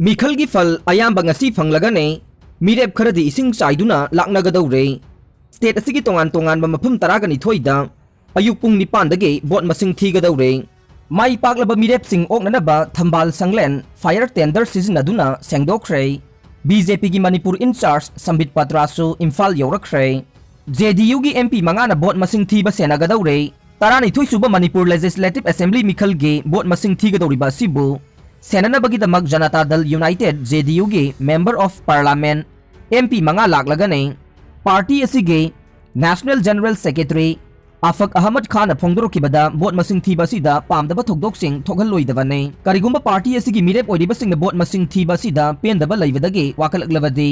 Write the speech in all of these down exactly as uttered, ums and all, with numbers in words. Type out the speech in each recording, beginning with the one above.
ꯃꯤꯈꯜꯒꯤ ꯐꯜ ꯑꯌꯥꯝꯕ ꯉꯁꯤ ꯐꯪꯂꯒꯅꯤ꯫ ꯃꯤꯔꯦꯞ ꯈꯔꯗꯤ ꯏꯁꯤꯡ ꯆꯥꯏꯗꯨꯅ ꯂꯥꯛꯅꯒꯗꯧꯔꯦ꯫ ꯁ꯭ꯇꯦꯠ ꯑꯁꯤꯒꯤ ꯇꯣꯉꯥꯟ ꯇꯣꯉꯥꯟꯕ ꯃꯐꯝ ꯇꯔꯥꯒ ꯅꯤꯊꯣꯏꯗ ꯑꯌꯨꯛ ꯄꯨꯡ ꯅꯤꯄꯥꯟꯗꯒꯤ ꯚꯣꯠ ꯃꯁꯤꯡ ꯊꯤꯒꯗꯧꯔꯦ꯫ ꯃꯥꯏ ꯄꯥꯛꯂꯕ ꯃꯤꯔꯦꯞꯁꯤꯡ ꯑꯣꯛꯅꯅꯕ ꯊꯝꯕꯥꯜ ꯁꯪꯂꯦꯟ ꯐꯥꯌꯔ ꯇꯦꯟꯗꯔ ꯁꯤꯖꯤꯟꯅꯗꯨꯅ ꯁꯦꯡꯗꯣꯛꯈ꯭ꯔꯦ꯫ ꯕꯤ ꯖꯦ ꯄꯤꯒꯤ ꯃꯅꯤꯄꯨꯔ ꯏꯟꯆꯥꯔꯖ ꯁꯝꯕꯤꯠ ꯄꯇ꯭ꯔꯥꯁꯨ ꯏꯝꯐꯥꯜ ꯌꯧꯔꯛꯈ꯭ꯔꯦ꯫ ꯖꯦ ꯗꯤ ꯌꯨꯒꯤ ꯑꯦꯝ ꯄꯤ ꯃꯉꯥꯅ ꯚꯣꯠ ꯃꯁꯤꯡ ꯊꯤꯕ ꯁꯦꯟꯅꯒꯗꯧꯔꯦ꯫ ꯇꯔꯥꯅꯤꯊꯣꯏ ꯁꯨꯕ ꯃꯅꯤꯄꯨꯔ ꯂꯦꯖꯤꯁꯂꯦꯇꯤꯚ ꯑꯦꯁꯦꯝꯕ꯭ꯂꯤ ꯃꯤꯈꯜꯒꯤ ꯚꯣꯠ ꯃꯁꯤꯡ ꯊꯤꯒꯗꯧꯔꯤꯕ ꯑꯁꯤꯕꯨ ꯁꯦꯟꯅꯅꯕꯒꯤꯗꯃꯛ ꯖꯅꯇꯥ ꯗꯜ ꯌꯨꯅꯥꯏꯇꯦꯗ, ꯖꯦ ꯗꯤ ꯌꯨꯒꯤ ꯃꯦꯝꯕꯔ ꯑꯣꯐ ꯄꯥꯔꯂꯥꯃꯦꯟꯠ, ꯑꯦꯝ ꯄꯤ ꯃꯉꯥ ꯂꯥꯛꯂꯒꯅꯤ꯫ ꯄꯥꯔꯇꯤ ꯑꯁꯤꯒꯤ ꯅꯦꯁꯅꯦꯜ ꯖꯦꯅꯔꯦꯜ ꯁꯦꯀ꯭ꯔꯦꯇꯔꯤ ꯑꯐꯛ ꯑꯍꯃꯗ ꯈꯥꯟꯅ ꯐꯣꯡꯗꯣꯔꯛꯈꯤꯕꯗ ꯚꯣꯠ ꯃꯁꯤꯡ ꯊꯤꯕ ꯑꯁꯤꯗ ꯄꯥꯝꯗꯕ ꯊꯧꯗꯣꯛꯁꯤꯡ ꯊꯣꯛꯍꯜꯂꯣꯏꯗꯕꯅꯤ꯫ ꯀꯔꯤꯒꯨꯝꯕ ꯄꯥꯔꯇꯤ ꯑꯁꯤꯒꯤ ꯃꯤꯔꯦꯞ ꯑꯣꯏꯔꯤꯕꯁꯤꯡꯅ ꯚꯣꯠ ꯃꯁꯤꯡ ꯊꯤꯕ ꯑꯁꯤꯗ ꯄꯦꯟꯗꯕ ꯂꯩꯕꯗꯒꯤ ꯋꯥꯀꯠꯂꯛꯂꯕꯗꯤ,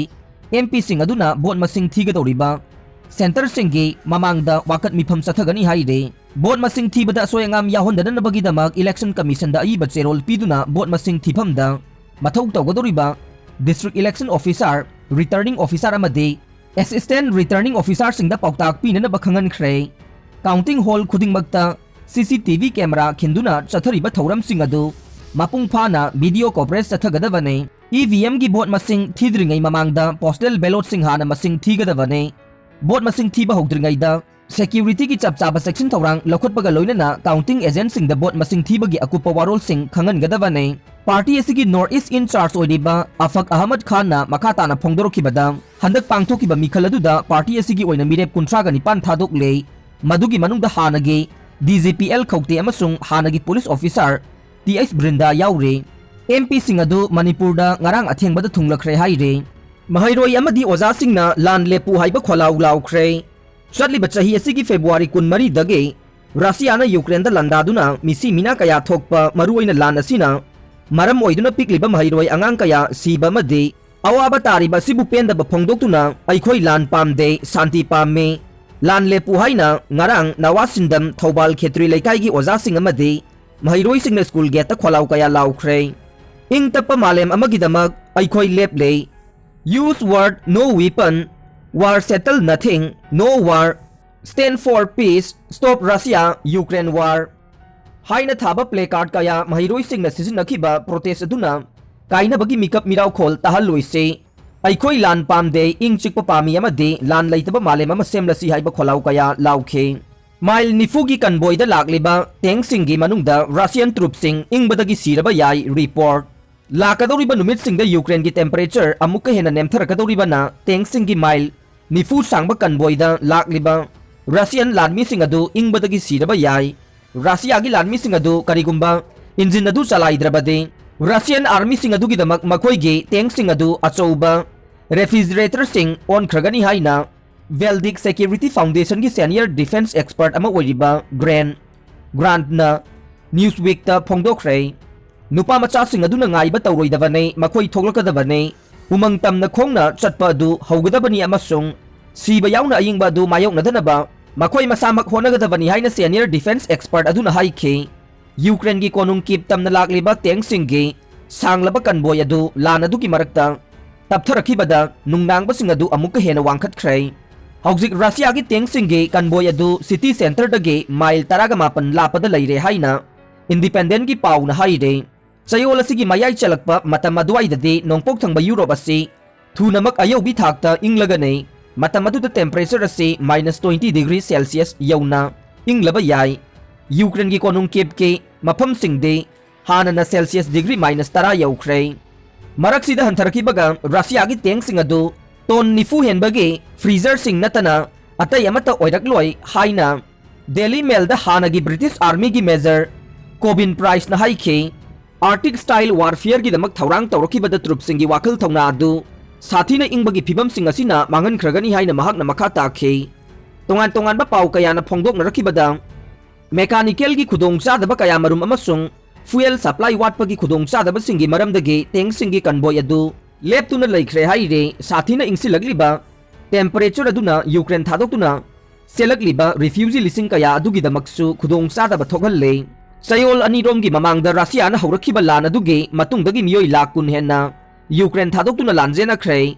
ꯑꯦꯝ ꯄꯤꯁꯤꯡ ꯑꯗꯨꯅ ꯚꯣꯠ ꯃꯁꯤꯡ ꯊꯤꯒꯗꯧꯔꯤꯕ ꯁꯦꯟꯇꯔꯁꯤꯡꯒꯤ ꯃꯃꯥꯡꯗ ꯋꯥꯀꯠ ꯃꯤꯐꯝ ꯆꯠꯊꯒꯅꯤ ꯍꯥꯏꯔꯤ꯫ ꯚꯣꯠ ꯃꯁꯤꯡ ꯊꯤꯕꯗ ꯑꯁꯣꯏ ꯑꯉꯥꯝ ꯌꯥꯎꯍꯟꯗꯅꯕꯒꯤꯗꯃꯛ ꯏꯂꯦꯛꯁꯟ ꯀꯃꯤꯁꯟꯗ ꯑꯏꯕ ꯆꯦꯔꯣꯜ ꯄꯤꯗꯨꯅ ꯚꯣꯠ ꯃꯁꯤꯡ ꯊꯤꯐꯝꯗ ꯃꯊꯧ ꯇꯧꯒꯗꯧꯔꯤꯕ district election officer, returning officer ꯑꯃꯗꯤ ꯑꯦꯁꯤꯁꯇꯦꯟꯠ ꯔꯤꯇꯔꯅꯤꯡ ꯑꯣꯐꯤꯁꯥꯔꯁꯤꯡꯗ ꯄꯥꯎꯇꯥꯛ ꯄꯤꯅꯅꯕ ꯈꯪꯍꯟꯈ꯭ꯔꯦ꯫ ꯀꯥꯎꯟꯇꯤꯡ ꯍꯣꯜ ꯈꯨꯗꯤꯡꯃꯛꯇ ꯁꯤ ꯁꯤ ꯇꯤ ꯚꯤ ꯀꯦꯃꯦꯔꯥ ꯈꯤꯟꯗꯨꯅ ꯆꯠꯊꯔꯤꯕ ꯊꯧꯔꯝꯁꯤꯡ ꯑꯗꯨ ꯃꯄꯨꯡ ꯐꯥꯅ ꯚꯤꯗꯤꯑꯣ ꯀꯣꯚꯔꯦꯖ ꯆꯠꯊꯒꯗꯕꯅꯤ꯫ ꯏ ꯚꯤ ꯑꯦꯝꯒꯤ ꯚꯣꯠ ꯃꯁꯤꯡ ꯊꯤꯗ꯭ꯔꯤꯉꯩ ꯃꯃꯥꯡꯗ ꯄꯣꯁꯇꯦꯜ ꯕꯦꯂꯣꯠꯁꯤꯡ ꯍꯥꯟꯅ ꯃꯁꯤꯡ ꯊꯤꯒꯗꯕꯅꯤ꯫ ꯚꯣꯠ ꯃꯁꯤꯡ ꯊꯤꯕ ꯍꯧꯗ꯭ꯔꯤꯉꯩꯗ ꯁꯦꯀ꯭ꯌꯨꯔꯤꯇꯤꯒꯤ ꯆꯞ ꯆꯥꯕ ꯆꯦꯛꯁꯤꯟ ꯊꯧꯔꯥꯡ ꯂꯧꯈꯠꯄꯒ ꯂꯣꯏꯅꯅ ꯀꯥꯎꯟꯇꯤꯡ ꯑꯦꯖꯦꯟꯠꯁꯤꯡꯗ ꯚꯣꯠ ꯃꯁꯤꯡ ꯊꯤꯕꯒꯤ ꯑꯀꯨꯞꯄ ꯋꯥꯔꯣꯜꯁꯤꯡ ꯈꯪꯍꯟꯒꯗꯕꯅꯤ꯫ ꯄꯥꯔꯇꯤ ꯑꯁꯤꯒꯤ ꯅꯣꯔꯠ ꯏꯁ ꯏꯟ ꯆꯥꯔꯖ ꯑꯣꯏꯔꯤꯕ ꯑꯐꯛ ꯑꯍꯃꯗ ꯈꯥꯟꯅ ꯃꯈꯥ ꯇꯥꯅ ꯐꯣꯡꯗꯣꯔꯛꯈꯤꯕꯗ, ꯍꯟꯗꯛ ꯄꯥꯡꯊꯣꯛꯈꯤꯕ ꯃꯤꯈꯜ ꯑꯗꯨꯗ ꯄꯥꯔꯇꯤ ꯑꯁꯤꯒꯤ ꯑꯣꯏꯅ ꯃꯤꯔꯦꯞ ꯀꯨꯟꯊ꯭ꯔꯥꯒ ꯅꯤꯄꯥꯟ ꯊꯥꯗꯣꯛꯂꯦ꯫ ꯃꯗꯨꯒꯤ ꯃꯅꯨꯡꯗ ꯍꯥꯟꯅꯒꯤ ꯗꯤ ꯖꯤ ꯄꯤ ꯑꯦꯜ ꯈꯧꯇꯦ ꯑꯃꯁꯨꯡ ꯍꯥꯟꯅꯒꯤ ꯄꯨꯂꯤꯁ ꯑꯣꯐꯤꯁꯥꯔ ꯇꯤ ꯑꯩꯆ ꯕ꯭ꯔꯤꯟꯗꯥ ꯌꯥꯎꯔꯤ꯫ ꯑꯦꯝ ꯄꯤꯁꯤꯡ ꯑꯗꯨ ꯃꯅꯤꯄꯨꯔꯗ ꯉꯔꯥꯡ ꯑꯊꯦꯡꯕꯗ ꯊꯨꯡꯂꯈ꯭ꯔꯦ ꯍꯥꯏꯔꯤ꯫ ꯃꯍꯩꯔꯣꯏ ꯑꯃꯗꯤ ꯑꯣꯖꯥꯁꯤꯡꯅ ꯂꯥꯟ ꯂꯦꯞꯄꯨ ꯍꯥꯏꯕ ꯈꯣꯜꯂꯥꯎ ꯂꯥꯎꯈ꯭ꯔꯦ꯫ ꯆꯠꯂꯤꯕ ꯆꯍꯤ ꯑꯁꯤꯒꯤ ꯐꯦꯕ꯭ꯔꯨꯋꯥꯔꯤ ꯀꯨꯟꯃꯔꯤꯗꯒꯤ ꯔꯁꯤꯌꯥꯅ ꯌꯨꯀ꯭ꯔꯦꯟꯗ ꯂꯥꯟꯗꯥꯗꯨꯅ ꯃꯤꯁꯤ ꯃꯤꯅꯥ ꯀꯌꯥ ꯊꯣꯛꯄ ꯃꯔꯨꯑꯣꯏꯅ ꯂꯥꯟ ꯑꯁꯤꯅ ꯃꯔꯝ ꯑꯣꯏꯗꯨꯅ ꯄꯤꯛꯂꯤꯕ ꯃꯍꯩꯔꯣꯏ ꯑꯉꯥꯡ ꯀꯌꯥ ꯁꯤꯕ ꯑꯃꯗꯤ ꯑꯋꯥꯕ ꯇꯥꯔꯤꯕ ꯑꯁꯤꯕꯨ ꯄꯦꯟꯗꯕ ꯐꯣꯡꯗꯣꯛꯇꯨꯅ ꯑꯩꯈꯣꯏ ꯂꯥꯟ ꯄꯥꯝꯗꯦ, ꯁꯥꯟꯇꯤ ꯄꯥꯝꯃꯤ, ꯂꯥꯟ ꯂꯦꯞꯄꯨ ꯍꯥꯏꯅ ꯉꯔꯥꯡ ꯅꯋꯥ ꯁꯤꯟꯗꯝ ꯊꯧꯕꯥꯜ ꯈꯦꯇ꯭ꯔꯤ ꯂꯩꯀꯥꯏꯒꯤ ꯑꯣꯖꯥꯁꯤꯡ ꯑꯃꯗꯤ ꯃꯍꯩꯔꯣꯏꯁꯤꯡꯅ ꯁ꯭ꯀꯨꯜ ꯒꯦꯠꯇ ꯈꯣꯜꯂꯥꯎ ꯀꯌꯥ ꯂꯥꯎꯈ꯭ꯔꯦ꯫ ꯏꯪ ꯇꯞꯄ ꯃꯥꯂꯦꯝ ꯑꯃꯒꯤꯗꯃꯛ ꯑꯩꯈꯣꯏ ꯂꯦꯞꯂꯦ꯫ Use word no weapon, war settle nothing, no war, stand for peace, stop Russia, Ukraine war ꯍꯥꯏꯅ ꯊꯥꯕ ꯄ꯭ꯂꯦ ꯀꯥꯔꯗ ꯀꯌꯥ ꯃꯍꯩꯔꯣꯏꯁꯤꯡꯅ ꯁꯤꯖꯤꯟꯅꯈꯤꯕ ꯄ꯭ꯔꯣꯇꯦꯁ ꯑꯗꯨꯅ ꯀꯥꯏꯅꯕꯒꯤ ꯃꯤꯀꯞ ꯃꯤꯔꯥꯎꯈꯣꯜ ꯇꯥꯍꯜꯂꯣꯏꯁꯤ꯫ ꯑꯩꯈꯣꯏ ꯂꯥꯟ ꯄꯥꯝꯗꯦ, ꯏꯪ ꯆꯤꯛꯄ ꯄꯥꯝꯃꯤ ꯑꯃꯗꯤ ꯂꯥꯟ ꯂꯩꯇꯕ ꯃꯥꯂꯦꯝ ꯑꯃ ꯁꯦꯝꯂꯁꯤ ꯍꯥꯏꯕ ꯈꯣꯜꯂꯥꯎ ꯀꯌꯥ ꯂꯥꯎꯈꯤ꯫ ꯃꯥꯏꯜ ꯅꯤꯐꯨꯒꯤ ꯀꯟꯕꯣꯏꯗ ꯂꯥꯛꯂꯤꯕ ꯇꯦꯡꯁꯤꯡꯒꯤ ꯃꯅꯨꯡꯗ ꯔꯁꯤꯌꯟ ꯇ꯭ꯔꯨꯞꯁꯤꯡ ꯏꯪꯕꯗꯒꯤ ꯁꯤꯔꯕ ꯌꯥꯏ ꯔꯤꯄꯣꯔꯠ꯫ ꯂꯥꯛꯀꯗꯧꯔꯤꯕ ꯅꯨꯃꯤꯠꯁꯤꯡꯗ ꯌꯨꯀ꯭ꯔꯦꯟꯒꯤ ꯇꯦꯝꯄꯔꯦꯆꯔ ꯑꯃꯨꯛꯀ ꯍꯦꯟꯅ ꯅꯦꯝꯊꯔꯛꯀꯗꯧꯔꯤꯕꯅ ꯇꯦꯡꯁꯤꯡꯒꯤ ꯃꯥꯏꯜ ꯅꯤꯐꯨ ꯁꯥꯡꯕ ꯀꯟꯕꯣꯏꯗ ꯂꯥꯛꯂꯤꯕ ꯔꯁꯤꯌꯟ ꯂꯥꯟꯃꯤꯁꯤꯡ ꯑꯗꯨ ꯏꯪꯕꯗꯒꯤ ꯁꯤꯔꯕ ꯌꯥꯏ꯫ ꯔꯁꯤꯌꯥꯒꯤ ꯂꯥꯟꯃꯤꯁꯤꯡ ꯑꯗꯨ ꯀꯔꯤꯒꯨꯝꯕ ꯏꯟꯖꯤꯟ ꯑꯗꯨ ꯆꯂꯥꯏꯗ꯭ꯔꯕꯗꯤ, ꯔꯁꯤꯌꯟ ꯑꯥꯔꯃꯤꯁꯤꯡ ꯑꯗꯨꯒꯤꯗꯃꯛ ꯃꯈꯣꯏꯒꯤ ꯇꯦꯡꯁꯤꯡ ꯑꯗꯨ ꯑꯆꯧꯕ ꯔꯦꯐ꯭ꯔꯤꯖꯔꯦꯇꯔꯁꯤꯡ ꯑꯣꯟꯈ꯭ꯔꯒꯅꯤ ꯍꯥꯏꯅ ꯕꯦꯜꯗꯤꯛ ꯁꯦꯀ꯭ꯌꯨꯔꯤꯇꯤ ꯐꯥꯎꯟꯗꯦꯁꯟꯒꯤ ꯁꯦꯅꯤꯌꯔ ꯗꯤꯐꯦꯟꯁ ꯑꯦꯛꯁꯄꯔꯠ ꯑꯃ ꯑꯣꯏꯔꯤꯕ ꯒ꯭ꯔꯦꯟ ꯒ꯭ꯔꯥꯟꯠꯅ ꯅ꯭ꯌꯨꯁꯋꯤꯛꯇ ꯐꯣꯡꯗꯣꯛꯈ꯭ꯔꯦ꯫ ꯅꯨꯄꯥ ꯃꯆꯥꯁꯤꯡ ꯑꯗꯨꯅ ꯉꯥꯏꯕ ꯇꯧꯔꯣꯏꯗꯕꯅꯤ, ꯃꯈꯣꯏ ꯊꯣꯛꯂꯛꯀꯗꯕꯅꯤ꯫ ꯎꯃꯪ ꯇꯝꯅ ꯈꯣꯡꯅ ꯆꯠꯄ ꯑꯗꯨ ꯍꯧꯒꯗꯕꯅꯤ ꯑꯃꯁꯨꯡ ꯁꯤꯕ ꯌꯥꯎꯅ ꯑꯏꯪꯕ ꯑꯗꯨ ꯃꯥꯌꯣꯛꯅꯗꯅꯕ ꯃꯈꯣꯏ ꯃꯁꯥꯃꯛ ꯍꯣꯠꯅꯒꯗꯕꯅꯤ ꯍꯥꯏꯅ ꯁꯦꯅꯤꯌꯔ ꯗꯤꯐꯦꯟꯁ ꯑꯦꯛꯁꯄꯔꯠ ꯑꯗꯨꯅ ꯍꯥꯏꯈꯤ꯫ ꯌꯨꯀ꯭ꯔꯦꯟꯒꯤ ꯀꯣꯅꯨꯡ ꯀꯤꯞ ꯇꯝꯅ ꯂꯥꯛꯂꯤꯕ ꯇꯦꯡꯁꯤꯡꯒꯤ ꯁꯥꯡꯂꯕ ꯀꯟꯕꯣꯏ ꯑꯗꯨ ꯂꯥꯟ ꯑꯗꯨꯒꯤ ꯃꯔꯛꯇ ꯇꯞꯊꯔꯛꯈꯤꯕꯗ ꯅꯨꯡꯅꯥꯡꯕꯁꯤꯡ ꯑꯗꯨ ꯑꯃꯨꯛꯀ ꯍꯦꯟꯅ ꯋꯥꯡꯈꯠꯈ꯭ꯔꯦ꯫ ꯍꯧꯖꯤꯛ ꯔꯁꯤꯌꯥꯒꯤ ꯇꯦꯡꯁꯤꯡꯒꯤ ꯀꯟꯕꯣꯏ ꯑꯗꯨ ꯁꯤꯇꯤ ꯁꯦꯟꯇꯔꯗꯒꯤ ꯃꯥꯏꯜ ꯇꯔꯥꯒ ꯃꯥꯄꯟ ꯂꯥꯞꯄꯗ ꯂꯩꯔꯦ ꯍꯥꯏꯅ ꯏꯟꯗꯤꯄꯦꯟꯗꯦꯟꯒꯤ ꯄꯥꯎꯅ ꯍꯥꯏꯔꯦ꯫ ꯆꯌꯣꯜ ꯑꯁꯤꯒꯤ ꯃꯌꯥꯏ ꯆꯜꯂꯛꯄ ꯃꯇꯝ ꯑꯗꯨꯋꯥꯏꯗꯗꯤ ꯅꯣꯡꯄꯣꯛ ꯊꯪꯕ ꯌꯨꯔꯣꯞ ꯑꯁꯤ ꯊꯨꯅꯃꯛ ꯑꯌꯧꯕꯤ ꯊꯥꯛꯇ ꯏꯪꯂꯒꯅꯤ꯫ ꯃꯇꯝ ꯑꯗꯨꯗ ꯇꯦꯝꯄꯔꯦꯆꯔ ꯑꯁꯤ ꯃꯥꯏꯅꯁ ꯇ꯭ꯋꯦꯟꯇꯤ ꯗꯤꯒ꯭ꯔꯤ ꯁꯦꯜꯁꯤꯌꯁ ꯌꯧꯅ ꯏꯪꯂꯕ ꯌꯥꯏ꯫ ꯌꯨꯀ꯭ꯔꯦꯟꯒꯤ ꯀꯣꯅꯨꯡ ꯀꯤꯞꯀꯤ ꯃꯐꯝꯁꯤꯡꯗꯤ ꯍꯥꯟꯅꯅ ꯁꯦꯜꯁꯤꯌꯁ ꯗꯤꯒ꯭ꯔꯤ ꯃꯥꯏꯅꯁ ꯇꯔꯥ ꯌꯧꯈ꯭ꯔꯦ꯫ ꯃꯔꯛꯁꯤꯗ ꯍꯟꯊꯔꯛꯈꯤꯕꯒ ꯔꯁꯤꯌꯥꯒꯤ ꯇꯦꯡꯁꯤꯡ ꯑꯗꯨ ꯇꯣꯟ ꯅꯤꯐꯨ ꯍꯦꯟꯕꯒꯤ ꯐ꯭ꯔꯤꯖꯔꯁꯤꯡ ꯅꯠꯇꯅ ꯑꯇꯩ ꯑꯃꯠꯇ ꯑꯣꯏꯔꯛꯂꯣꯏ ꯍꯥꯏꯅ ꯗꯦꯂꯤ ꯃꯦꯜꯗ ꯍꯥꯟꯅꯒꯤ ꯕ꯭ꯔꯤꯇꯤꯁ ꯑꯥꯔꯃꯤꯒꯤ ꯃꯦꯖꯔ ꯀꯣꯕꯤꯟ ꯄ꯭ꯔꯥꯏꯁꯅ ꯍꯥꯏꯈꯤ꯫ ꯑꯥꯔꯇꯤꯛ ꯁ꯭ꯇꯥꯏꯜ ꯋꯥꯔꯐꯤꯌꯔꯒꯤꯗꯃꯛ ꯊꯧꯔꯥꯡ ꯇꯧꯔꯛꯈꯤꯕꯗ ꯇ꯭ꯔꯨꯞꯁꯤꯡꯒꯤ ꯋꯥꯈꯜ ꯊꯧꯅꯥ ꯑꯗꯨ ꯁꯥꯊꯤꯅ ꯏꯪꯕꯒꯤ ꯐꯤꯕꯝꯁꯤꯡ ꯑꯁꯤꯅ ꯃꯥꯡꯍꯟꯈ꯭ꯔꯒꯅꯤ ꯍꯥꯏꯅ ꯃꯍꯥꯛꯅ ꯃꯈꯥ ꯇꯥꯈꯤ꯫ ꯇꯣꯉꯥꯟ ꯇꯣꯉꯥꯟꯕ ꯄꯥꯎ ꯀꯌꯥꯅ ꯐꯣꯡꯗꯣꯛꯅꯔꯛꯈꯤꯕꯗ ꯃꯦꯀꯥꯅꯤꯀꯦꯜꯒꯤ ꯈꯨꯗꯣꯡꯆꯥꯗꯕ ꯀꯌꯥꯃꯔꯨꯝ ꯑꯃꯁꯨꯡ ꯐ꯭ꯌꯨꯑꯦꯜ ꯁꯄ꯭ꯂꯥꯏ ꯋꯥꯠꯄꯒꯤ ꯈꯨꯗꯣꯡꯆꯥꯗꯕꯁꯤꯡꯒꯤ ꯃꯔꯝꯗꯒꯤ ꯇꯦꯡꯁꯤꯡꯒꯤ ꯀꯟꯕꯣꯏ ꯑꯗꯨ ꯂꯦꯞꯇꯨꯅ ꯂꯩꯈ꯭ꯔꯦ ꯍꯥꯏꯔꯦ꯫ ꯁꯥꯊꯤꯅ ꯏꯪꯁꯤꯜꯂꯛꯂꯤꯕ ꯇꯦꯝꯄꯔꯦꯆꯔ ꯑꯗꯨꯅ ꯌꯨꯀ꯭ꯔꯦꯟ ꯊꯥꯗꯣꯛꯇꯨꯅ ꯆꯦꯜꯂꯛꯂꯤꯕ ꯔꯤꯐ꯭ꯌꯨꯖꯤ ꯂꯤꯁꯤꯡ ꯀꯌꯥ ꯑꯗꯨꯒꯤꯗꯃꯛꯁꯨ ꯈꯨꯗꯣꯡꯆꯥꯗꯕ ꯊꯣꯛꯍꯜꯂꯦ꯫ ꯆꯌꯣꯜ ꯑꯅꯤꯔꯣꯝꯒꯤ ꯃꯃꯥꯡꯗ ꯔꯁꯤꯌꯥꯅ ꯍꯧꯔꯛꯈꯤꯕ ꯂꯥꯟ ꯑꯗꯨꯒꯤ ꯃꯇꯨꯡꯗꯒꯤ ꯃꯤꯑꯣꯏ ꯂꯥꯈ ꯀꯨꯟ ꯍꯦꯟꯅ ꯌꯨꯀ꯭ꯔꯦꯟ ꯊꯥꯗꯣꯛꯇꯨꯅ ꯂꯥꯟꯖꯦꯟꯅꯈ꯭ꯔꯦ꯫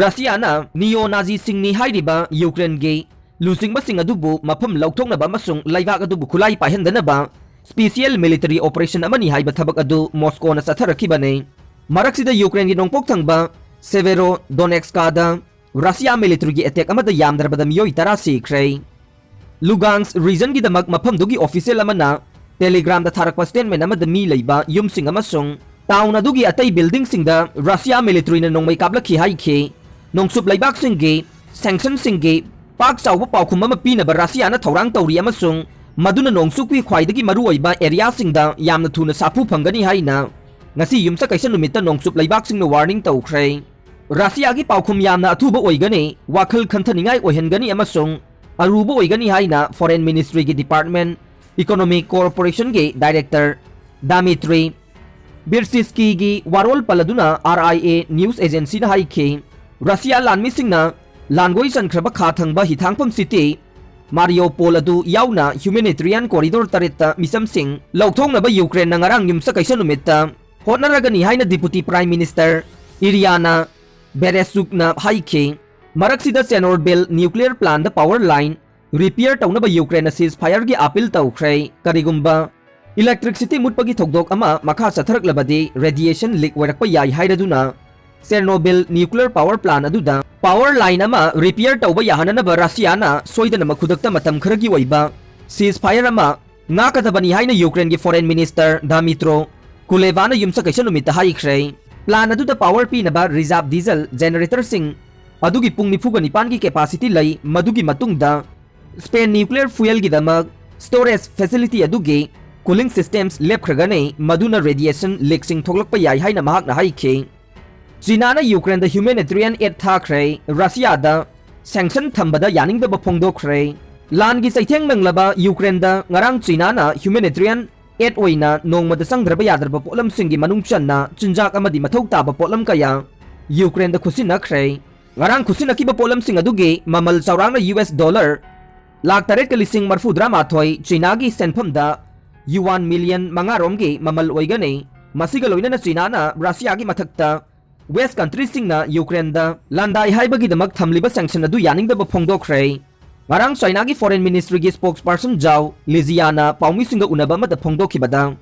ꯔꯁꯤꯌꯥꯅ ꯅꯤꯑꯣ ꯅꯥꯖꯤꯁꯤꯡꯅꯤ ꯍꯥꯏꯔꯤꯕ ꯌꯨꯀ꯭ꯔꯦꯟꯒꯤ ꯂꯨꯆꯤꯡꯕꯁꯤꯡ ꯑꯗꯨꯕꯨ ꯃꯐꯝ ꯂꯧꯊꯣꯛꯅꯕ ꯑꯃꯁꯨꯡ ꯂꯩꯕꯥꯛ ꯑꯗꯨꯕꯨ ꯈꯨꯠꯂꯥꯏ ꯄꯥꯏꯍꯟꯗꯅꯕ ꯁ꯭ꯄꯤꯁꯤꯌꯦꯜ ꯃꯤꯂꯤꯇꯔꯤ ꯑꯣꯄꯔꯦꯁꯟ ꯑꯃꯅꯤ ꯍꯥꯏꯕ ꯊꯕꯛ ꯑꯗꯨ ꯃꯣꯁꯀꯣꯅ ꯆꯠꯊꯔꯛꯈꯤꯕꯅꯤ꯫ ꯃꯔꯛꯁꯤꯗ ꯌꯨꯀ꯭ꯔꯦꯟꯒꯤ ꯅꯣꯡꯄꯣꯛ ꯊꯪꯕ Severodonetskꯗ ꯔꯁꯤꯌꯥ ꯃꯤꯂꯤꯇꯔꯤꯒꯤ ꯑꯦꯇꯦꯛ ꯑꯃꯗ ꯌꯥꯝꯗ꯭ꯔꯕꯗ ꯃꯤꯑꯣꯏ ꯇꯔꯥ ꯁꯤꯈ꯭ꯔꯦ꯫ ꯂꯨꯒꯥꯟꯁ ꯔꯤꯖꯟꯒꯤꯗꯃꯛ ꯃꯐꯝꯗꯨꯒꯤ ꯑꯣꯐꯤꯁꯤꯌꯦꯜ ꯑꯃꯅ ꯇꯦꯂꯤꯒ꯭ꯔꯥꯝꯗ ꯊꯥꯔꯛꯄ ꯁ꯭ꯇꯦꯠꯃꯦꯟ ꯑꯃꯗ ꯃꯤ ꯂꯩꯕ ꯌꯨꯝꯁꯤꯡ ꯑꯃꯁꯨꯡ ꯇꯥꯎꯟ ꯑꯗꯨꯒꯤ ꯑꯇꯩ ꯕꯤꯜꯗꯤꯡꯁꯤꯡꯗ ꯔꯁꯤꯌꯥ ꯃꯤꯂꯤꯇꯔꯤꯅ ꯅꯣꯡꯃꯩ ꯀꯥꯞꯂꯛꯈꯤ ꯍꯥꯏꯈꯤ꯫ ꯅꯣꯡꯆꯨꯞ ꯂꯩꯕꯥꯛꯁꯤꯡꯒꯤ ꯁꯦꯡꯁꯟꯁꯤꯡꯒꯤ ꯄꯥꯛ ꯆꯥꯎꯕ ꯄꯥꯎꯈꯨꯝ ꯑꯃ ꯄꯤꯅꯕ ꯔꯁꯤꯌꯥꯅ ꯊꯧꯔꯥꯡ ꯇꯧꯔꯤ ꯑꯃꯁꯨꯡ ꯃꯗꯨꯅ ꯅꯣꯡꯆꯨꯞꯀꯤ ꯈ꯭ꯋꯥꯏꯗꯒꯤ ꯃꯔꯨꯑꯣꯏꯕ ꯑꯦꯔꯤꯌꯥꯁꯤꯡꯗ ꯌꯥꯝꯅ ꯊꯨꯅ ꯁꯥꯐꯨ ꯐꯪꯒꯅꯤ ꯍꯥꯏꯅ ꯉꯁꯤ ꯌꯨꯝꯁꯀꯩꯁ ꯅꯨꯃꯤꯠꯇ ꯅꯣꯡꯆꯨꯞ ꯂꯩꯕꯥꯛꯁꯤꯡꯅ ꯋꯥꯔꯅꯤꯡ ꯇꯧꯈ꯭ꯔꯦ꯫ ꯔꯁꯤꯌꯥꯒꯤ ꯄꯥꯎꯈꯨꯝ ꯌꯥꯝꯅ ꯑꯊꯨꯕ ꯑꯣꯏꯒꯅꯤ, ꯋꯥꯈꯜ ꯈꯟꯊꯅꯤꯡꯉꯥꯏ ꯑꯣꯏꯍꯟꯒꯅꯤ ꯑꯃꯁꯨꯡ ꯑꯔꯨꯕ ꯑꯣꯏꯒꯅꯤ ꯍꯥꯏꯅ ꯐꯣꯔꯦꯟ ꯃꯤꯅꯤꯁꯇ꯭ꯔꯤꯒꯤ ꯗꯤꯄꯥꯔꯠꯃꯦꯟ, ꯏꯀꯣꯅꯣꯃꯤꯛ ꯀꯣꯑꯣꯄꯔꯦꯁꯟꯒꯤ ꯗꯥꯏꯔꯦꯛꯇꯔ ꯗꯥꯃꯤꯇ꯭ꯔꯤ ꯕꯤꯔꯁꯤꯁꯀꯤꯒꯤ ꯋꯥꯔꯣꯜ ꯄꯜꯂꯗꯨꯅ ꯑꯥꯔ ꯑꯥꯏ ꯑꯦ ꯅ꯭ꯌꯨꯁ ꯑꯦꯖꯦꯟꯁꯤꯅ ꯍꯥꯏꯈꯤ꯫ ꯔꯁꯤꯌꯥ ꯂꯥꯟꯃꯤꯁꯤꯡꯅ ꯂꯥꯟꯒꯣꯏ ꯆꯟꯈ꯭ꯔꯕ ꯈꯥ ꯊꯪꯕ ꯍꯤꯊꯥꯡꯐꯝ ꯁꯤꯇꯤ ꯃꯥꯔꯤꯌꯣꯄꯣꯜ ꯑꯗꯨ ꯌꯥꯎꯅ ꯍ꯭ꯌꯨꯃꯦꯅꯤꯇꯔꯤꯌꯥꯟ ꯀꯣꯔꯤꯗꯣꯔ ꯇꯔꯦꯠꯇ ꯃꯤꯆꯝꯁꯤꯡ ꯂꯧꯊꯣꯛꯅꯕ ꯌꯨꯀ꯭ꯔꯦꯟꯅ ꯉꯔꯥꯡ ꯌꯨꯝꯁꯀꯩꯁ ꯅꯨꯃꯤꯠꯇ ꯍꯣꯠꯅꯔꯒꯅꯤ ꯍꯥꯏꯅ ꯗꯤꯄꯨꯇꯤ ꯄ꯭ꯔꯥꯏꯝ ꯃꯤꯅꯤꯁꯇꯔ ꯏꯔꯤꯌꯥꯅꯥ ꯕꯦꯔꯦꯁꯨꯛꯅ ꯍꯥꯏꯈꯤ꯫ ꯃꯔꯛꯁꯤꯗ ꯆꯦꯅꯣꯔꯕꯦꯜ ꯅ꯭ꯌꯨꯀ꯭ꯂꯤꯌꯔ ꯄ꯭ꯂꯥꯟꯗ ꯄꯥꯋꯔ ꯂꯥꯏꯟ ꯔꯤꯄꯤꯌꯔ ꯇꯧꯅꯕ ꯌꯨꯀ꯭ꯔꯦꯟꯅ ceasefire ꯒꯤ ꯑꯥꯄꯤꯜ ꯇꯧꯈ꯭ꯔꯦ꯫ ꯀꯔꯤꯒꯨꯝꯕ ꯏꯂꯦꯛꯇ꯭ꯔꯤꯛꯁꯤꯇꯤ ꯃꯨꯠꯄꯒꯤ ꯊꯧꯗꯣꯛ ꯑꯃ ꯃꯈꯥ ꯆꯠꯊꯔꯛꯂꯕꯗꯤ ꯔꯦꯗꯤꯌꯦꯁꯟ ꯂꯤꯛ ꯑꯣꯏꯔꯛꯄ ꯌꯥꯏ ꯍꯥꯏꯔꯗꯨꯅ ꯆꯦꯔꯅꯣꯕꯤꯜ ꯅ꯭ꯌꯨꯀ꯭ꯂꯤꯌꯔ ꯄꯥꯋꯔ ꯄ꯭ꯂꯥꯟ ꯑꯗꯨꯗ ꯄꯥꯋꯔ ꯂꯥꯏꯟ ꯑꯃ ꯔꯤꯄꯤꯌꯔ ꯇꯧꯕ ꯌꯥꯍꯟꯅꯅꯕ ꯔꯁꯤꯌꯥꯅ ꯁꯣꯏꯗꯅꯃꯛ ꯈꯨꯗꯛꯇ ꯃꯇꯝ ꯈꯔꯒꯤ ꯑꯣꯏꯕ ceasefire ꯑꯃ ꯉꯥꯛꯀꯗꯕꯅꯤ ꯍꯥꯏꯅ ꯌꯨꯀ꯭ꯔꯦꯟꯒꯤ ꯐꯣꯔꯦꯟ ꯃꯤꯅꯤꯁꯇꯔ ꯗꯥꯃꯤꯇ꯭ꯔꯣ ꯀꯨꯂꯦꯕꯥꯅ ꯌꯨꯝꯁꯀꯩꯁ ꯅꯨꯃꯤꯠꯇ ꯍꯥꯏꯈ꯭ꯔꯦ꯫ ꯄ꯭ꯂꯥꯟ ꯑꯗꯨꯗ ꯄꯥꯋꯔ ꯄꯤꯅꯕ ꯔꯤꯖꯥꯔꯚ ꯗꯤꯖꯜ ꯖꯦꯅꯔꯦꯇꯔꯁꯤꯡ ꯑꯗꯨꯒꯤ ꯄꯨꯡ ꯅꯤꯐꯨꯒ ꯅꯤꯄꯥꯟꯒꯤ ꯀꯦꯄꯥꯁꯤꯇꯤ ꯂꯩ, ꯃꯗꯨꯒꯤ ꯃꯇꯨꯡꯗ ꯁ꯭ꯄꯦꯟ ꯅ꯭ꯌꯨꯀ꯭ꯂꯤꯌꯔ ꯐ꯭ꯌꯨꯌꯦꯜꯒꯤꯗꯃꯛ ꯁ꯭ꯇꯣꯔꯦꯖ ꯐꯦꯁꯤꯂꯤꯇꯤ ꯑꯗꯨꯒꯤ ꯀꯨꯂꯤꯡ ꯁꯤꯁꯇꯦꯝꯁ ꯂꯦꯞꯈ꯭ꯔꯒꯅꯤ, ꯃꯗꯨꯅ ꯔꯦꯗꯤꯌꯦꯁꯟ ꯂꯤꯛꯁꯤꯡ ꯊꯣꯛꯂꯛꯄ ꯌꯥꯏ ꯍꯥꯏꯅ ꯃꯍꯥꯛꯅ ꯍꯥꯏꯈꯤ꯫ ꯆꯤꯅꯥꯅ ꯌꯨꯀ꯭ꯔꯦꯟꯗ ꯍ꯭ꯌꯨꯃꯦꯅꯤꯇꯔꯤꯌꯟ ꯑꯦꯗ ꯊꯥꯈ꯭ꯔꯦ, ꯔꯁꯤꯌꯥꯗ ꯁꯦꯡꯁꯟ ꯊꯝꯕꯗ ꯌꯥꯅꯤꯡꯗꯕ ꯐꯣꯡꯗꯣꯛꯈ꯭ꯔꯦ꯫ ꯂꯥꯟꯒꯤ ꯆꯩꯊꯦꯡ ꯅꯪꯂꯕ ꯌꯨꯀ꯭ꯔꯦꯟꯗ ꯉꯔꯥꯡ ꯆꯤꯅꯥꯅ ꯍ꯭ꯌꯨꯃꯦꯅꯤꯇꯔꯤꯌꯟ ꯑꯦꯗ ꯑꯣꯏꯅ ꯅꯣꯡꯃꯗ ꯆꯪꯗ꯭ꯔꯕ ꯌꯥꯗ꯭ꯔꯕ ꯄꯣꯠꯂꯝꯁꯤꯡꯒꯤ ꯃꯅꯨꯡ ꯆꯟꯅ ꯆꯤꯟꯖꯥꯛ ꯑꯃꯗꯤ ꯃꯊꯧ ꯇꯥꯕ ꯄꯣꯠꯂꯝ ꯀꯌꯥ ꯌꯨꯀ꯭ꯔꯦꯟꯗ ꯈꯨꯠꯁꯤꯟꯅꯈ꯭ꯔꯦ꯫ ꯉꯔꯥꯡ ꯈꯨꯠꯁꯤꯟꯅꯈꯤꯕ ꯄꯣꯠꯂꯝꯁꯤꯡ ꯑꯗꯨꯒꯤ ꯃꯃꯜ ꯆꯥꯎꯔꯥꯛꯅ ꯌꯨ ꯑꯦꯁ ꯗꯣꯂꯔ ꯂꯥꯈ ꯇꯔꯦꯠꯀ ꯂꯤꯁꯤꯡ ꯃꯔꯤꯐꯨ ꯇꯔꯥꯃꯥꯊꯣꯏ, ꯆꯤꯅꯥꯒꯤ ꯁꯦꯟꯐꯝꯗ ꯌꯨꯋꯥꯟ ꯃꯤꯂꯤꯌꯟ ꯃꯉꯥꯔꯣꯝꯒꯤ ꯃꯃꯜ ꯑꯣꯏꯒꯅꯤ꯫ ꯃꯁꯤꯒ ꯂꯣꯏꯅꯅ ꯆꯤꯅꯥꯅ ꯔꯁꯤꯌꯥꯒꯤ ꯃꯊꯛꯇ ꯋꯦꯁ ꯀꯟꯇ꯭ꯔꯤꯁꯤꯡꯅ ꯌꯨꯀ꯭ꯔꯦꯟꯗ ꯂꯥꯟꯗꯥꯏ ꯍꯥꯏꯕꯒꯤꯗꯃꯛ ꯊꯝꯂꯤꯕ ꯁꯦꯡꯁꯟ ꯑꯗꯨ ꯌꯥꯅꯤꯡꯗꯕ ꯐꯣꯡꯗꯣꯛꯈ꯭ꯔꯦ꯫ ꯉꯔꯥꯡ ꯆꯥꯏꯅꯥꯒꯤ ꯐꯣꯔꯦꯟ ꯃꯤꯅꯤꯁꯇ꯭ꯔꯤꯒꯤ ꯁ꯭ꯄꯣꯛꯁꯄꯔꯁꯟ ꯖꯥꯎ ꯂꯤꯖꯤꯌꯥꯅ ꯄꯥꯎꯃꯤꯁꯤꯡꯒ ꯎꯅꯕ ꯑꯃꯗ ꯐꯣꯡꯗꯣꯛꯈꯤꯕꯗ,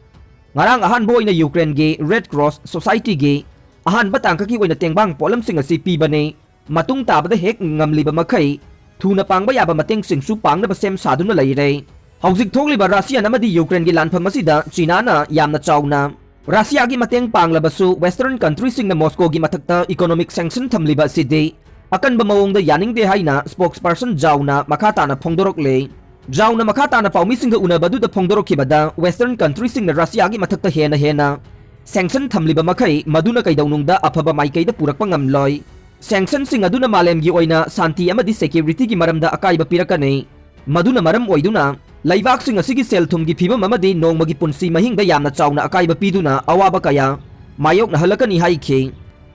ꯉꯔꯥꯡ ꯑꯍꯥꯟꯕ ꯑꯣꯏꯅ ꯌꯨꯀ꯭ꯔꯦꯟꯒꯤ ꯔꯦꯗ ꯀ꯭ꯔꯣꯁ ꯁꯣꯁꯥꯏꯇꯤꯒꯤ ꯑꯍꯥꯟꯕ ꯇꯥꯡꯀꯛꯀꯤ ꯑꯣꯏꯅ ꯇꯦꯡꯕꯥꯡ ꯄꯣꯠꯂꯝꯁꯤꯡ ꯑꯁꯤ ꯄꯤꯕꯅꯤ꯫ ꯃꯇꯨꯡ ꯇꯥꯕꯗ ꯍꯦꯛ ꯉꯝꯂꯤꯕ ꯃꯈꯩ ꯊꯨꯅ ꯄꯥꯡꯕ ꯌꯥꯕ ꯃꯇꯦꯡꯁꯤꯡꯁꯨ ꯄꯥꯡꯅꯕ ꯁꯦꯝ ꯁꯥꯗꯨꯅ ꯂꯩꯔꯦ꯫ ꯍꯧꯖꯤꯛ ꯊꯣꯛꯂꯤꯕ ꯔꯁꯤꯌꯥꯟ ꯑꯃꯗꯤ ꯌꯨꯀ꯭ꯔꯦꯟꯒꯤ ꯂꯥꯟꯐꯝ ꯑꯁꯤꯗ ꯆꯤꯅꯥꯅ ꯌꯥꯝꯅ ꯆꯥꯎꯅ ꯔꯁꯤꯌꯥꯒꯤ ꯃꯇꯦꯡ ꯄꯥꯡꯂꯕꯁꯨ, ꯋꯦꯁꯇꯔꯟ ꯀꯟꯇ꯭ꯔꯤꯁꯤꯡꯅ ꯃꯣꯁꯀꯣꯒꯤ ꯃꯊꯛꯇ ꯏꯀꯣꯅꯣꯃꯤꯛ ꯁꯦꯡꯁꯟ ꯊꯝꯂꯤꯕ ꯑꯁꯤꯗꯤ ꯑꯀꯟꯕ ꯃꯑꯣꯡꯗ ꯌꯥꯅꯤꯡꯗꯦ ꯍꯥꯏꯅ ꯁ꯭ꯄꯣꯛꯁꯄꯔꯁꯟ ꯖꯥꯎꯅ ꯃꯈꯥ ꯇꯥꯅ ꯐꯣꯡꯗꯣꯔꯛꯂꯦ꯫ ꯖꯥꯎꯅ ꯃꯈꯥ ꯇꯥꯅ ꯄꯥꯎꯃꯤꯁꯤꯡꯒ ꯎꯅꯕ ꯑꯗꯨꯗ ꯐꯣꯡꯗꯣꯔꯛꯈꯤꯕꯗ, ꯋꯦꯁꯇꯔꯟ ꯀꯟꯇ꯭ꯔꯤꯁꯤꯡꯅ ꯔꯁꯤꯌꯥꯒꯤ ꯃꯊꯛꯇ ꯍꯦꯟꯅ ꯍꯦꯟꯅ ꯁꯦꯡꯁꯟ ꯊꯝꯂꯤꯕ ꯃꯈꯩ ꯃꯗꯨꯅ ꯀꯩꯗꯧꯅꯨꯡꯗ ꯑꯐꯕ ꯃꯥꯏꯀꯩꯗ ꯄꯨꯔꯛꯄ ꯉꯝꯂꯣꯏ꯫ ꯁꯦꯡꯁꯟꯁꯤꯡ ꯑꯗꯨꯅ ꯃꯥꯂꯦꯝꯒꯤ ꯑꯣꯏꯅ ꯁꯥꯟꯇꯤ ꯑꯃꯗꯤ ꯁꯦꯀ꯭ꯌꯨꯔꯤꯇꯤꯒꯤ ꯃꯔꯝꯗ ꯑꯀꯥꯏꯕ ꯄꯤꯔꯛꯀꯅꯤ꯫ ꯃꯗꯨꯅ ꯃꯔꯝ ꯑꯣꯏꯗꯨꯅ ꯂꯩꯕꯥꯛꯁꯤꯡ ꯑꯁꯤꯒꯤ ꯁꯦꯜ ꯊꯨꯝꯒꯤ ꯐꯤꯕꯝ ꯑꯃꯗꯤ ꯅꯣꯡꯃꯒꯤ ꯄꯨꯟꯁꯤ ꯃꯍꯤꯡꯗ ꯌꯥꯝꯅ ꯆꯥꯎꯅ ꯑꯀꯥꯏꯕ ꯄꯤꯗꯨꯅ ꯑꯋꯥꯕ ꯀꯌꯥ ꯃꯥꯌꯣꯛꯅꯍꯜꯂꯛꯀꯅꯤ ꯍꯥꯏꯈꯤ꯫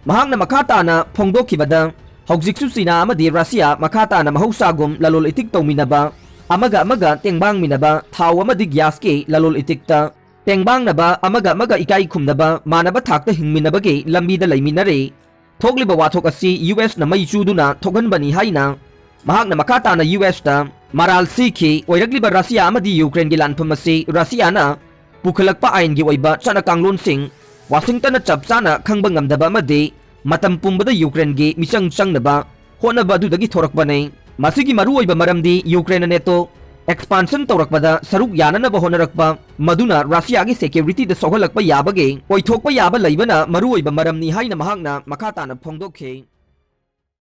ꯃꯍꯥꯛꯅ ꯃꯈꯥ ꯇꯥꯅ ꯐꯣꯡꯗꯣꯛꯈꯤꯕꯗ, ꯍꯧꯖꯤꯛꯁꯨ ꯆꯤꯅꯥ ꯑꯃꯗꯤ ꯔꯁꯤꯌꯥ ꯃꯈꯥ ꯇꯥꯅ ꯃꯍꯧꯁꯥꯒꯨꯝ ꯂꯂꯣꯜ ꯏꯇꯤꯛ ꯇꯧꯃꯤꯟꯅꯕ, ꯑꯃꯒ ꯑꯃꯒ ꯇꯦꯡꯕꯥꯡꯃꯤꯟꯅꯕ, ꯊꯥꯎ ꯑꯃꯗꯤ ꯒ꯭ꯌꯥꯁꯀꯤ ꯂꯂꯣꯜ ꯏꯇꯤꯛꯇ ꯇꯦꯡꯕꯥꯡꯅꯕ, ꯑꯃꯒ ꯑꯃꯒ ꯏꯀꯥꯏ ꯈꯨꯝꯅꯕ, ꯃꯥꯟꯅꯕ ꯊꯥꯛꯇ ꯍꯤꯡꯃꯤꯟꯅꯕꯒꯤ ꯂꯝꯕꯤꯗ ꯂꯩꯃꯤꯟꯅꯔꯤ꯫ ꯊꯣꯛꯂꯤꯕ ꯋꯥꯊꯣꯛ ꯑꯁꯤ ꯌꯨ ꯑꯦꯁꯅ ꯃꯩ ꯆꯨꯗꯨꯅ ꯊꯣꯛꯍꯟꯕꯅꯤ ꯍꯥꯏꯅ ꯃꯍꯥꯛꯅ ꯃꯈꯥ ꯇꯥꯅ ꯌꯨ ꯑꯦꯁꯇ ꯃꯔꯥꯜ ꯁꯤꯈꯤ꯫ ꯑꯣꯏꯔꯛꯂꯤꯕ ꯔꯁꯤꯌꯥ ꯑꯃꯗꯤ ꯌꯨꯀ꯭ꯔꯦꯟꯒꯤ ꯂꯥꯟꯐꯝ ꯑꯁꯤ ꯔꯁꯤꯌꯥꯅ ꯄꯨꯈꯠꯂꯛꯄ ꯑꯥꯏꯟꯒꯤ ꯑꯣꯏꯕ ꯆꯠꯅ ꯀꯥꯡꯂꯣꯟꯁꯤꯡ ꯋꯥꯁꯤꯡꯇꯟꯅ ꯆꯞ ꯆꯥꯅ ꯈꯪꯕ ꯉꯝꯗꯕ ꯑꯃꯗꯤ ꯃꯇꯝ ꯄꯨꯝꯕꯗ ꯌꯨꯀ꯭ꯔꯦꯟꯒꯤ ꯃꯤꯆꯪ ꯆꯪꯅꯕ ꯍꯣꯠꯅꯕ ꯑꯗꯨꯗꯒꯤ ꯊꯣꯔꯛꯄꯅꯤ꯫ ꯃꯁꯤꯒꯤ ꯃꯔꯨꯑꯣꯏꯕ ꯃꯔꯝꯗꯤ ꯌꯨꯀ꯭ꯔꯦꯟꯅ ꯅꯦꯇꯣ ꯑꯦꯛꯁꯄꯥꯟꯁꯟ ꯇꯧꯔꯛꯄꯗ ꯁꯔꯨꯛ ꯌꯥꯅꯅꯕ ꯍꯣꯠꯅꯔꯛꯄ, ꯃꯗꯨꯅ ꯔꯁꯤꯌꯥꯒꯤ ꯁꯦꯀ꯭ꯌꯨꯔꯤꯇꯤꯗ ꯁꯣꯛꯍꯜꯂꯛꯄ ꯌꯥꯕꯒꯤ ꯑꯣꯏꯊꯣꯛꯄ ꯌꯥꯕ ꯂꯩꯕꯅ ꯃꯔꯨꯑꯣꯏꯕ ꯃꯔꯝꯅꯤ ꯍꯥꯏꯅ ꯃꯍꯥꯛꯅ ꯃꯈꯥ ꯇꯥꯅ ꯐꯣꯡꯗꯣꯛꯈꯤ꯫